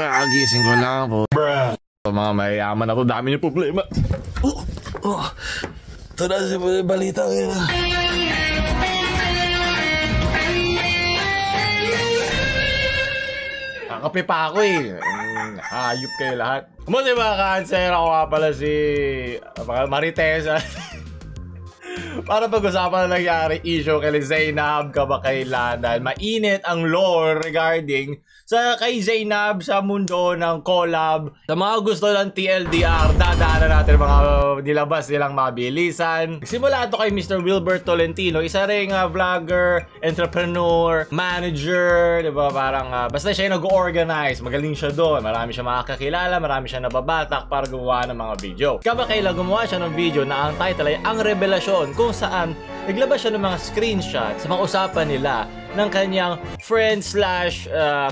Kagising ko lang po. Mga mayayaman ako, dami niyo problema. Ito na si balita ngayon. Kakape pa ako eh. Hayop kayo lahat. Kumusta mga cancer? Ako nga pala si Maritesa. Para pag-usapan na nangyari issue kay Zainab kamakailanan. Mainit ang lore regarding sa kay Zainab sa mundo ng collab. Sa mga gusto ng TLDR, dadaanan natin mga nilabas nilang mabilisan. Simula ito kay Mr. Wilbert Tolentino, isa ring vlogger, entrepreneur, manager, diba? Parang basta siya yung nag-organize, magaling siya doon. Marami siya makakakilala, marami siya nababatak para gumawa ng mga video. Kamakailan gumawa siya ng video na ang title ay Ang Revelasyon, kung saan naglabas siya ng mga screenshots sa mga usapan nila ng kanyang friend slash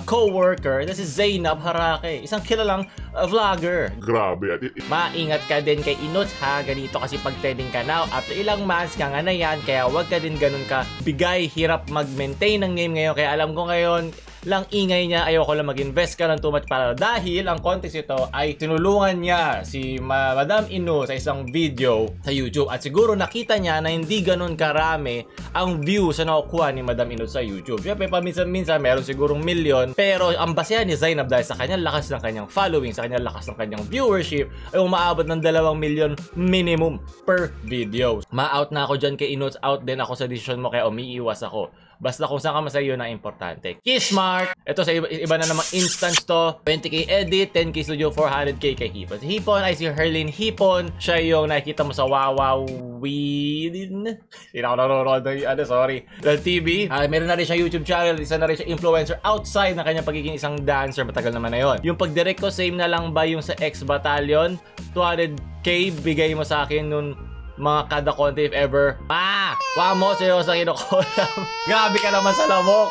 co-worker na si Zainab Harake, isang kilalang vlogger. Grabe. Maingat ka din kay Inots ha, ganito kasi pag trending ka now, after ilang months ka nga na yan, kaya wag ka din ganun ka bigay, hirap mag-maintain ng name ngayon, kaya alam ko ngayon lang ingay niya, ayoko lang mag-invest ka ng too much para dahil ang context ito ay tinulungan niya si Madam Inu sa isang video sa YouTube at siguro nakita niya na hindi ganun karami ang views na nakukuha ni Madam Inu sa YouTube. Siyempre paminsan-minsan meron sigurong milyon, pero ang basehan ni Zainab dahil sa kanyang lakas ng kanyang following, sa kanyang lakas ng kanyang viewership ay umaabot ng 2 milyon minimum per video. Ma-out na ako dyan kay Inu, out din ako sa decision mo kaya umiiwas ako. Basta kung saan ka masaya, yun ang importante. Keysmart! Ito sa iba na namang instance to. 20k edit, 10k studio, 400k kay Hipon. Si Hipon ay si Herlin Hipon. Siya yung nakikita mo sa Wawawin. Hindi na ako nanonood ng sorry. Ng TV. Meron na rin siya YouTube channel. Isa na rin siya influencer outside ng kanyang pagiging isang dancer. Matagal naman na yun. Yung pag-direct ko, same na lang ba yung sa X-Battalion? 200k bigay mo sa akin nun mga kada content if ever. Wala mo, seryoso kinukulam. Grabe ka naman sa lamok.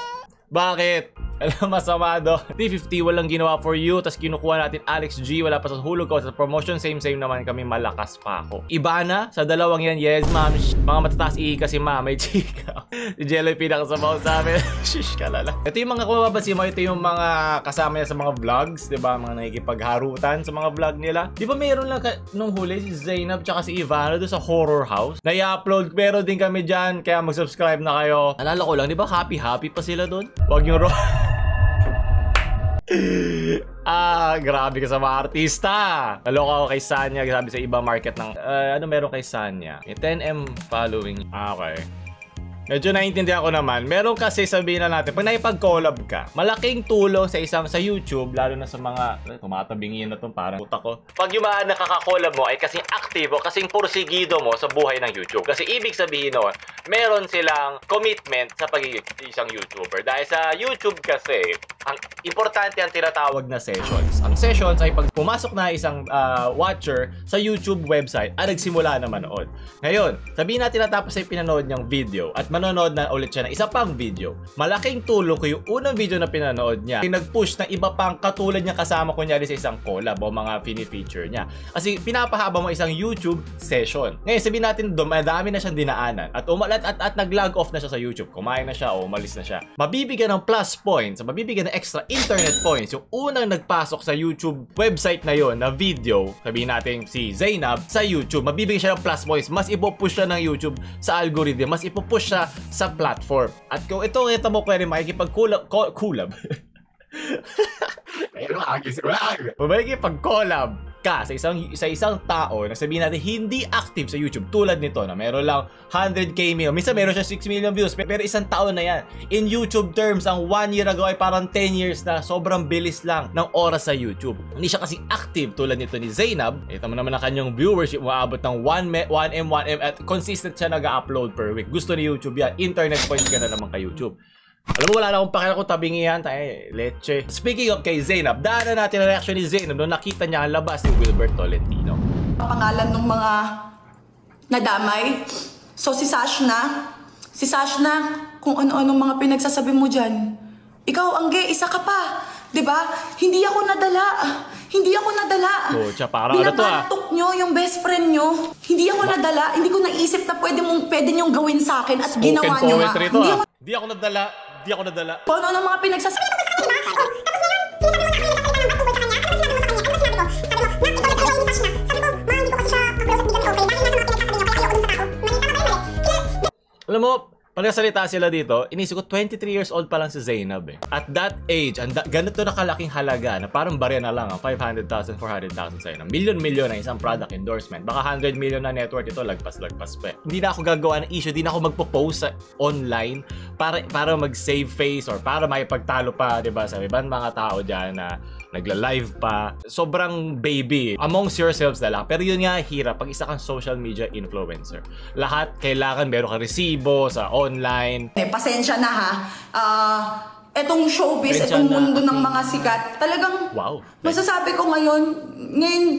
Bakit? Alam, masama do. 350 walang ginawa for you, tas kinukuha natin Alex G, wala pa sa hulog ko, sa promotion same naman kami, malakas pa ako. Iba na sa dalawang yan, yes ma'am. Mga matataas kasi ma'am, may chika. Si Jelly pinakasabaw sa amin. Shish ka lala. Ito yung mga kumababasin mo, ito yung mga kasama niya sa mga vlogs, diba? Mga nakikipagharutan sa mga vlog nila. Di ba mayroon lang nung huli si Zainab tsaka si Ivana doon sa horror house? Na-i-upload, pero din kami dyan, kaya mag-subscribe na kayo. Alala ko lang, di ba happy pa sila doon? Huwag yung grabe ka sa mga artista. Naloka ako kay Sanya, sabi sa ibang market ng ano meron kay Sanya? 10M following. Okay. Medyo naiintindihan ko naman. Meron kasi sabihin na natin, pag naipag-collab ka, malaking tulong sa YouTube, lalo na sa mga tumatabingin na itong parang puta ko. Pag yung mga nakaka-collab mo ay kasing aktibo, kasing pursigido mo sa buhay ng YouTube. Kasi ibig sabihin nun, meron silang commitment sa pagiging isang YouTuber. Dahil sa YouTube kasi, ang importante ang tinatawag na sessions. Ang sessions ay pag pumasok na isang watcher sa YouTube website at nagsimula na manood. Ngayon, sabihin natin natapos ay pinanood niyang video at manonood na ulit siya ng isa pang video. Malaking tulong ko yung unang video na pinanood niya ay nag-push ng iba pang katulad niya kasama kunyari sa isang collab o mga fini-feature niya. Kasi pinapahaba mo isang YouTube session. Ngayon, sabihin natin madami na siyang dinaanan at nag-log off na siya sa YouTube. Kumain na siya o umalis na siya. Mabibigyan ng plus points, mabibigyan ng extra internet points yung unang nagpasok sa YouTube website na yon na video, sabihin natin si Zainab sa YouTube, mabibigyan siya ng plus points, mas ipopush siya ng YouTube sa algorithm, mas ipopush siya sa platform. At kung ito mo pwede makikipag-collab makikipag-collab ka sa isang tao na sabihin natin hindi active sa YouTube tulad nito na meron lang 100k million, minsan meron siya 6 million views, pero isang taon na yan. In YouTube terms, ang 1 year ago ay parang 10 years na, sobrang bilis lang ng oras sa YouTube. Hindi siya kasi active tulad nito ni Zainab. Ito mo naman ang kanyang viewership, umaabot ng 1M at consistent siya nag-upload per week. Gusto ni YouTube yan, internet points ka na naman kay YouTube. Alam mo, wala na akong pakialam kung tabingihan tayo, leche. Speaking of kay Zainab, daanan natin ang reaction ni Zainab nung nakita niya ang labas ni Wilbert Tolentino. Pangalan ng mga nadamay. So si Sashna, kung ano-anong mga pinagsasabi mo dyan. Ikaw, Angge, isa ka pa. Diba? Hindi ako nadala. Oh, parang ano to binabantok nyo yung best friend nyo. Hindi ako nadala. Hindi ko naisip na pwede nyong gawin sa akin at ginawa nyo nga. Hindi ako nadala. Kung ano mga pinagsasabi. Magkasalita sila dito, inisip ko 23 years old pa lang si Zainab eh. At that age, ganito na kalaking halaga na parang barya na lang 500,000, 400,000 sa'yo. Milyon-milyon na isang product endorsement. Baka 100 million na net worth ito, lagpas-lagpas pa. Hindi na ako gagawa ng issue, hindi na ako magpo-post sa online para mag-save face or para may pagtalo pa, 'di ba? Sa ibang mga tao diyan na nagla-live pa. Sobrang baby. Amongst yourselves na lang. Pero yun nga, hirap pag isa kang social media influencer. Lahat kailangan meron kang resibo sa online. Pasensya na ha. Etong showbiz, etong mundo ng mga sikat, talagang masasabi ko ngayon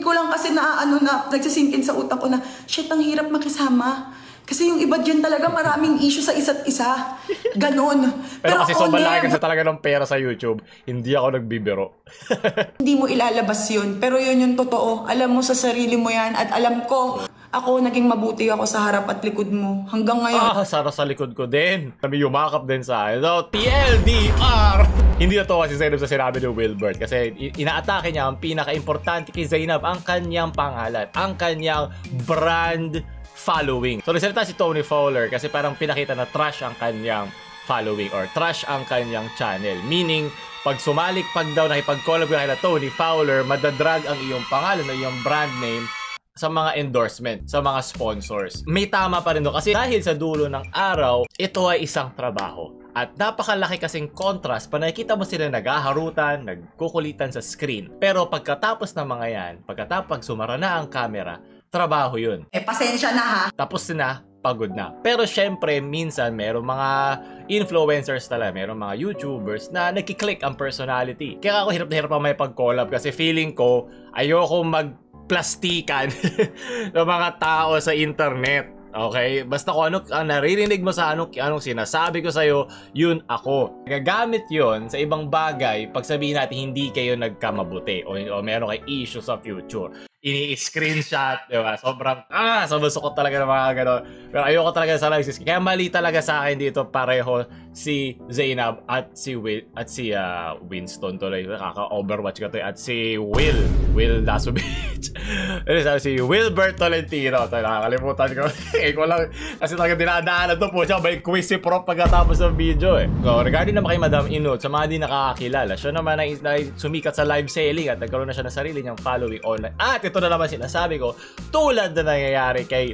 ko lang kasi na nagsisingkin sa utak ko na, shit, ang hirap makisama. Kasi yung iba dyan talaga maraming issue sa isa't isa. Ganon. Pero kasi sobrang laki kasi talaga ng pera sa YouTube, hindi ako nagbibiro. Hindi mo ilalabas yun. Pero yun yung totoo. Alam mo sa sarili mo yan at alam ko, ako naging mabuti ako sa harap at likod mo. Hanggang ngayon. Sara sa likod ko din. Kami yumakap din sa akin. So, TLDR! Hindi na to kasi Zainab sa sinabi ni Wilbert. Kasi inaatake niya ang pinaka-importante kay Zainab, ang kanyang pangalan, ang kanyang brand following. So, nagsalita si Tony Fowler kasi parang pinakita na trash ang kanyang following or trash ang kanyang channel. Meaning, pag daw nakipag-collab ka kay Tony Fowler, madadrag ang iyong pangalan o iyong brand name sa mga endorsement, sa mga sponsors. May tama pa rin doon kasi dahil sa dulo ng araw, ito ay isang trabaho. At napakalaki kasing contrast pa nakikita mo sila naghaharutan, nagkukulitan sa screen. Pero pagkatapos ng mga yan, pag sumara na ang camera, trabaho yun. Pasensya na ha. Tapos na, pagod na. Pero syempre, minsan merong mga influencers talaga, merong mga YouTubers na nagkiklik ang personality. Kaya ako hirap na hirap pa may pag-collab kasi feeling ko ayoko magplastikan ng mga tao sa internet. Okay? Basta kung ano ang naririnig mo sa anong sinasabi ko sa'yo, yun ako. Gagamit yun sa ibang bagay pag sabihin natin hindi kayo nagkamabuti o meron kayo issue sa future. Ini-screenshot, di ba? Sobrang, sabusok ko talaga ng mga gano'n. Pero ayoko talaga sa live. Kaya mali talaga sa akin dito pareho si Zainab at si Winston tuloy. Kaka-Overwatch ka to. At si Will Dasovich. Si Wilbert Tolentino. Nakakalimutan ko. Ko lang. Kasi talaga dinadaanan to po siya. May quiz si Prof pagkatapos ng video eh. So, regarding naman kay Madam Inut, sa mga di nakakakilala, siya naman ay sumikat sa live selling at nagkaroon na siya ng sarili niyang following online. At ito na naman sinasabi ko, tulad na nangyayari kay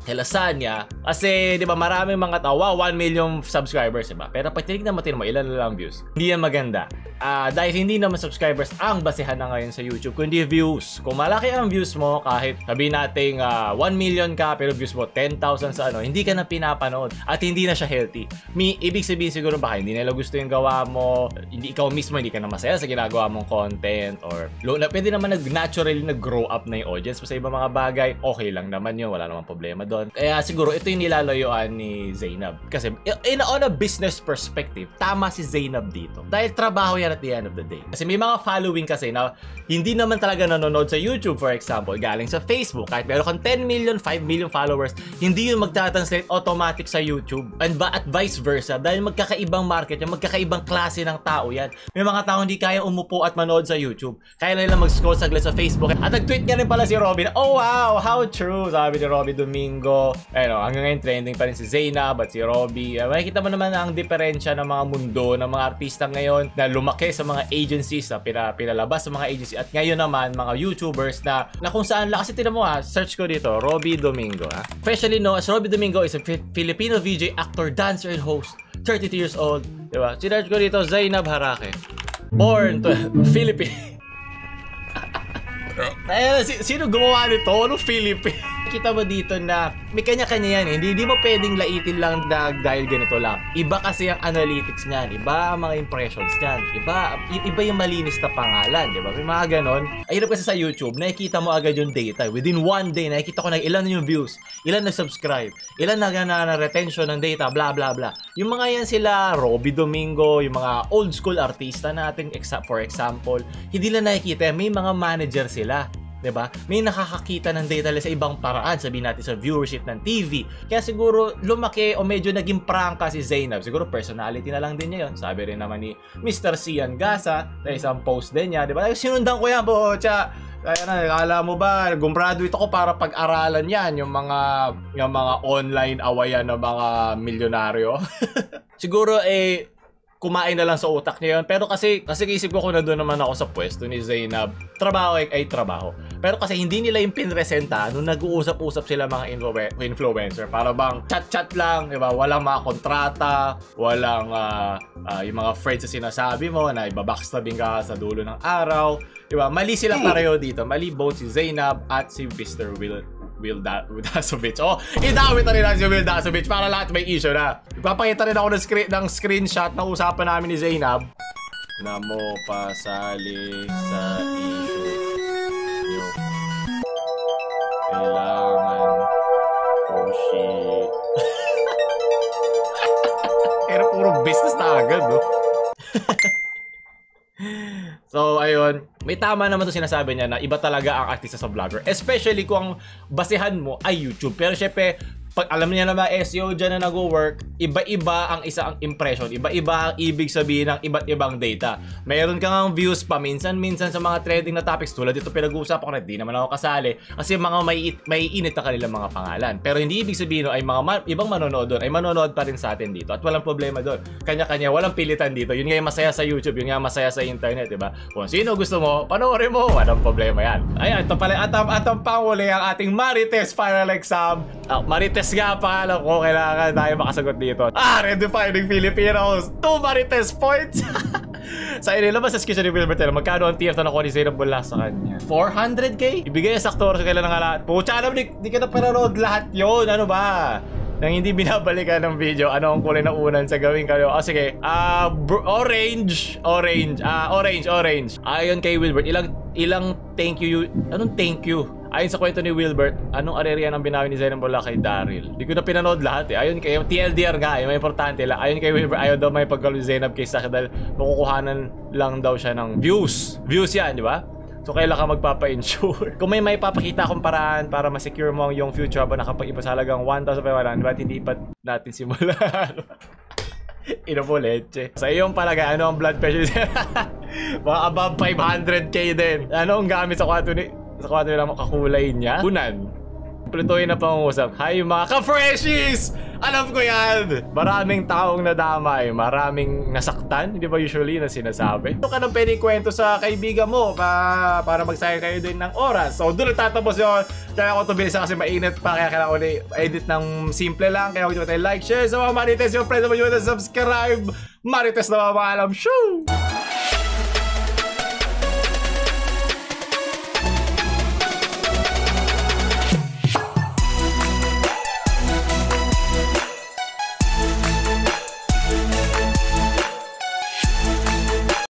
Lasagna, kasi di ba maraming mga tao, 1 million subscribers, diba? Pero pag tinignan mo, ilan na lang views. Hindi yan maganda. Dahil hindi naman subscribers ang basehan na ngayon sa YouTube, kundi views. Kung malaki ang views mo, kahit sabihin natin 1 million ka, pero views mo 10,000 sa hindi ka na pinapanood at hindi na siya healthy. Ibig sabihin siguro baka hindi nila gusto yung gawa mo, hindi ikaw mismo, hindi ka na masaya sa ginagawa mong content, or pwede naman naturally nag-grow up na yung audience mo sa ibang mga bagay, okay lang naman yun, wala namang problema doon. Kaya siguro ito yung nilalayuan ni Zainab. Kasi on a business perspective, tama si Zainab dito. Dahil trabaho yan at the end of the day. Kasi may mga following kasi na hindi naman talaga nanonood sa YouTube, for example, galing sa Facebook. Kahit meron kang 10 million, 5 million followers, hindi yun magtatranslate automatic sa YouTube. At vice versa. Dahil magkakaibang market yan, magkakaibang klase ng tao yan. May mga tao hindi kaya umupo at manood sa YouTube. Kaya nila mag-scroll saglit sa Facebook. At nag-tweet nga rin pala si Robin, oh wow, how true, sabi ni Robby Domingo. Hanggang ngayon trending pa rin si Zainab at si Robby. Makikita mo naman ang diferensya ng mga mundo ng mga artista ngayon na lumaki sa mga agencies na pinalabas sa mga agencies at ngayon naman mga YouTubers na kung saan lang. Kasi tinan mo search ko dito, Robby Domingo. Officially known as Robby Domingo is a Filipino VJ, actor, dancer, and host. 32 years old. Diba? Sinerch ko dito, Zainab Harake. Born to Philippines. Sino gumawa nito? Anong Philippines? Kita mo dito na may kanya-kanya yan. Hindi mo pwedeng laitin lang dahil ganito lang. Iba kasi ang analytics niyan. Iba ang mga impressions niyan. Iba yung malinis na pangalan. Diba? May mga ganon. Ay, hirap kasi sa YouTube, nakikita mo agad yung data. Within one day, nakikita ko na ilan yung views, ilan na-subscribe, ilan na retention ng data, blah, blah, blah. Yung mga yan sila, Robby Domingo, yung mga old school artista natin, for example, hindi lang nakikita. May mga manager sila. 'Diba? May nakakakita ng data sa ibang paraan, sabihin natin sa viewership ng TV. Kaya siguro lumaki o medyo naging prangka si Zainab. Siguro personality na lang din niya yun. Sabi rin naman ni Mr. Cian Gasa sa isang post din niya, 'di ba? Sinundan ko yan, bocha. Kaya na, akala mo ba, gumraduate ako para pag-aralan yan, yung mga online awayan ng mga milyonaryo. Siguro kumain na lang sa utak niya yun. Pero kasi isip ko kung nandun naman ako sa pwesto ni Zainab, trabaho ay trabaho. Pero kasi hindi nila yung pinresenta nung nag-uusap-usap sila mga influencer. Para bang chat-chat lang, diba? Walang mga kontrata, walang yung mga friends na sinasabi mo na ibabackstabbing ka sa dulo ng araw. Diba? Mali sila pareho dito. Mali both si Zainab at si Mr. Will Dasovich. Oh, idawit na rin lang si Will Dasovich para lahat may issue na. Ipapakita rin ako ng screenshot na usapan namin ni Zainab na mo pasali sa issue nyo. Kailangan ko shit. Pero puro business na agad, no? So, ayun. May tama naman to sinasabi niya na iba talaga ang artista sa vlogger. Especially kung ang basehan mo ay YouTube. Pero syempre, pag alam niya na ba SEO dyan na nag-work, iba-iba ang isang impression. Iba-iba ang ibig sabihin ng iba't ibang data. Mayroon kang views pa minsan-minsan sa mga trending na topics. Tulad dito pinag-uusapan ko na hindi naman ako kasali. Kasi mga may init na kanilang mga pangalan. Pero hindi ibig sabihin ay mga ibang manonood doon. Ay manonood pa rin sa atin dito. At walang problema doon. Kanya-kanya, walang pilitan dito. Yun nga yung masaya sa YouTube. Yun nga masaya sa internet, diba? Kung sino gusto mo, panoorin mo. Walang problema yan. Ayan, ito pala. Atang panguli ang ating Marites final exam. Marites nga pangalan ko, kailangan tayo makasagot dito. Redefining Filipinos, 2 Marites points. Sa inilabas sa sketch ni Wilbert, magkano ang TF na nakuha ni Zainab mula sa kanya? 400k? Ibigay ang sakto sa kailan ng lahat. Pucha, alam, di ka na pinanood lahat yun. Ano ba? Nang hindi binabalikan ng video, ano ang kulay na unan sa gawin kayo? Sige. Orange. Ayon kay Wilbert, ilang thank you. Anong thank you? Ayon sa kwento ni Wilbert, anong arerian ang binawi ni Zainab mula kay Daryl? Di ko na pinanood lahat eh. Ayon kay TLDR nga, yung may importante lang. Ayon kay Wilbert, ayaw daw may pagkalo ni Zainab kay Saki dahil makukuhanan lang daw siya ng views. Views yan, di ba? So kailan ka magpapa-insure? Kung may papakita akong paraan para ma-secure mo yung future habang nakapag-ipa sa halagang 1,500, ba't hindi pa natin simulan? Ino po leche. Sa iyong palagay, ano ang blood pressure? Mga above 500k din. Ano ang gamit sa kwarto lang makakulay niya? Unan. Plutoy na pangungusap. Hi mga ka-freshies! Alam ko yan! Maraming taong nadamay, maraming nasaktan, di ba usually na sinasabi? Ito ka nang pwedeng kwento sa kaibigan mo para magsayang kayo din ng oras. So doon nagtatapos yun. Kaya ako ito bilisan kasi mainit pa. Kaya kailangan ko edit ng simple lang. Kaya huwag nyo tayo like, share sa mga Marites. Yung friends mo nyo na subscribe. Marites na mga alam. Shoo!